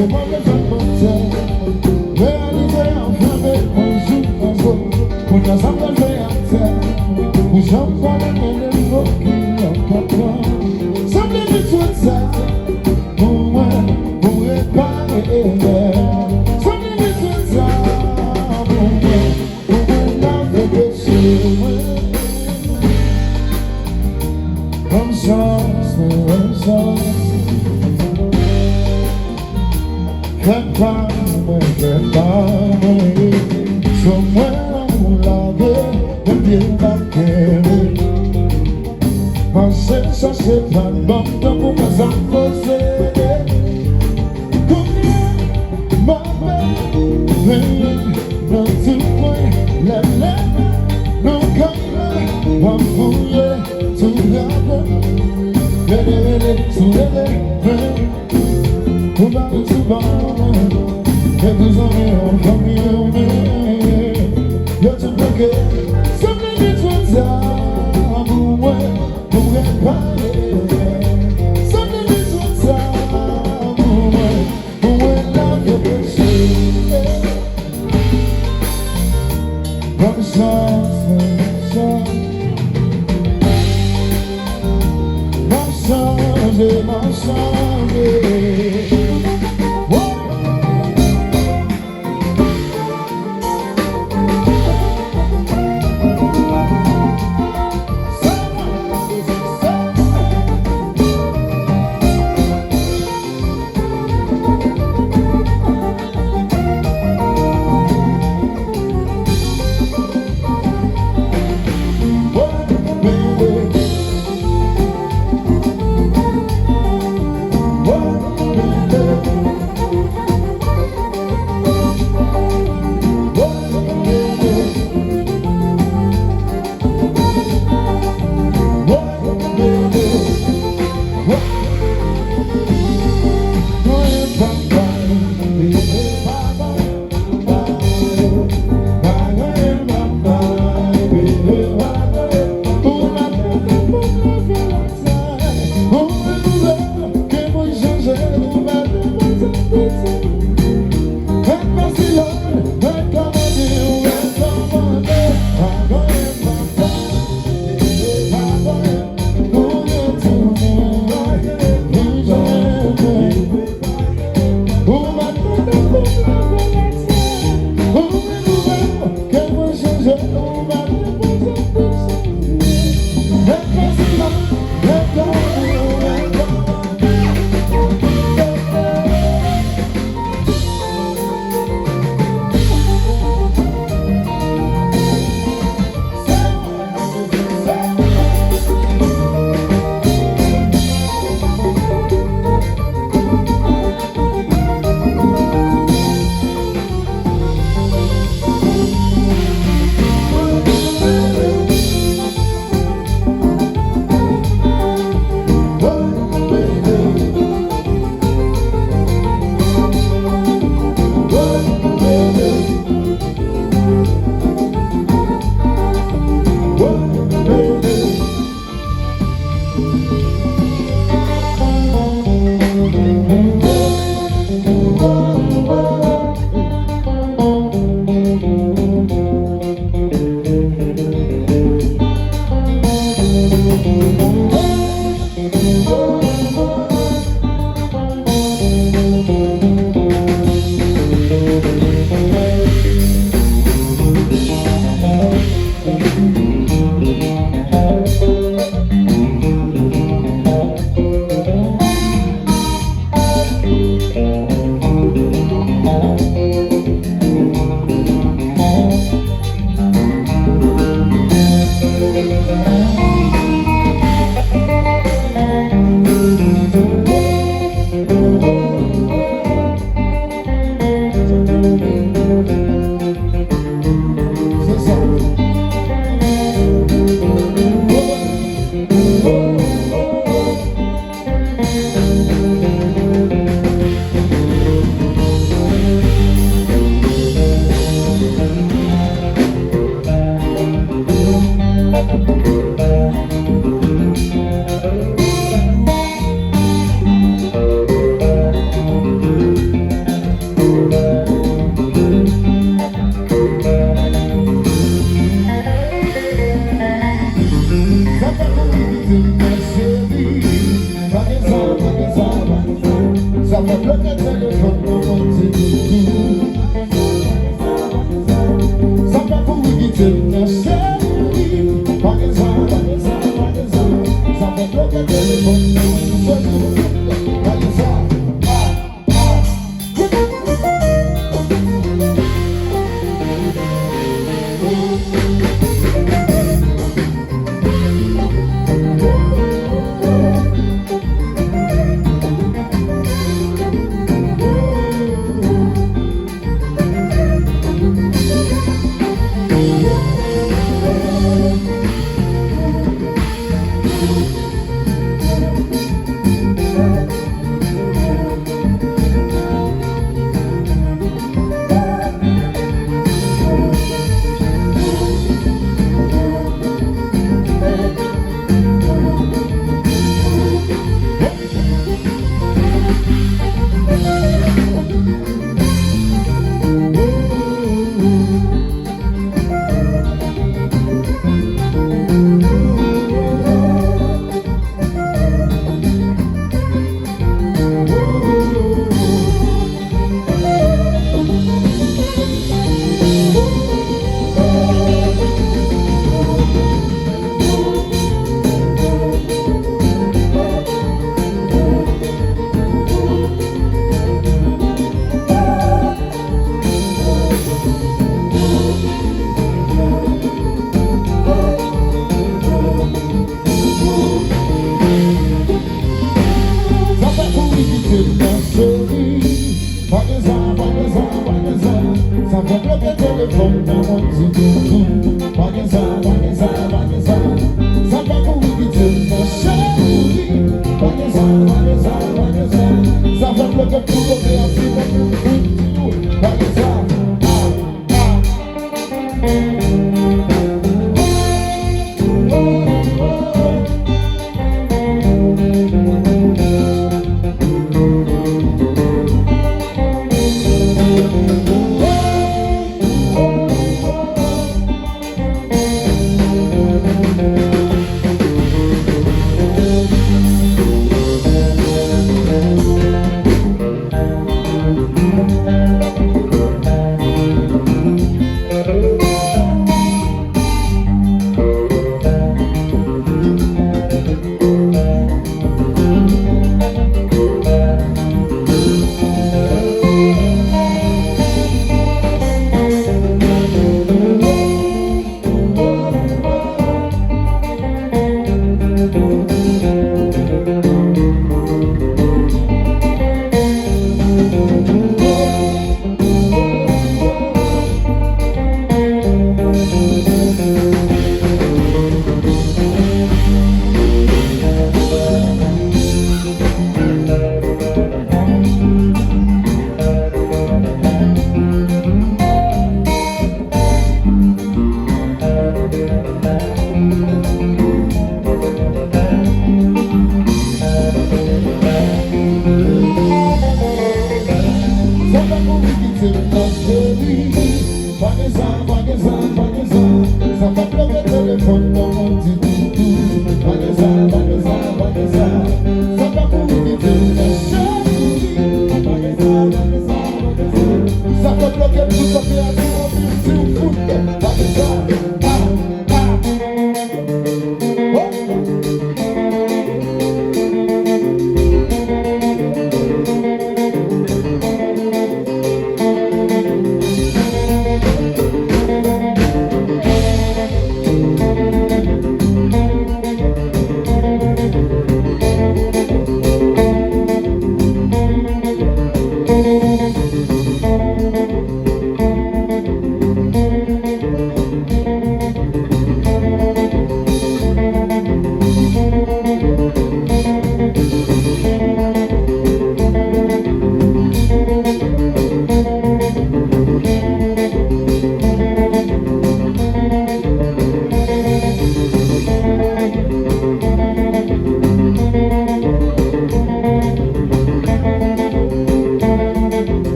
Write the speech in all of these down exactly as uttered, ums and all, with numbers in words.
Mwen bezwen mantè, reyalite an frape mwen jou nan zo. Kounye a sa m pral fè atè, pou jan m pale gen de mo ki lòt pa pran. Sanble li twò ta pou mwen, pou repare erè. Sanble li twò ta pou mwen, pou mwen lave peche mwen. Ban m chans mwen, ban m chans. Fè pa mwen, fè pa mwen. Sou mwen ou lage, men pye m pa kenbe. Mache chache pa ban m tan pou mwen sa poze. Kounye a, m ap benyen nan tout mwen, lè m leve nan kay la, m ap fouye tout ladan. Rele, rele, sou rele, rele. Ou pa ret sou ban mwen, e pou zanmi yo, fanmi yo, men yo tout bloke. Sanble li twò ta pou mwen, pou repare. Sanble li twò ta pou mwen, pou mwen lave peche. Ban m chans, ban m chans. M ap chanje, m ap chanje. Fòm nan mwen di toutou. Pa gen sa, pa gen sa, pa gen sa. Sa pa kouri kite m nan cheri. Pa gen sa, pa gen sa, pa gen sa. Sa fè bloke tout kote a fi mwen. Pa gen sa. Ah, ah. Sa pa kouri kite m nan cheri. Pa gen sa, pa gen sa, pa gen sa. Sa pa bloke telefòn nan mwen di toutou. Pa gen sa, pa gen sa, pa gen sa. Sa pa kouri kite m nan cheri. Pa gen sa, pa gen sa, pa gen sa. Sa pa bloke tout kote a di anpil di w fout. Pa gen sa. Ah,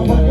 ah.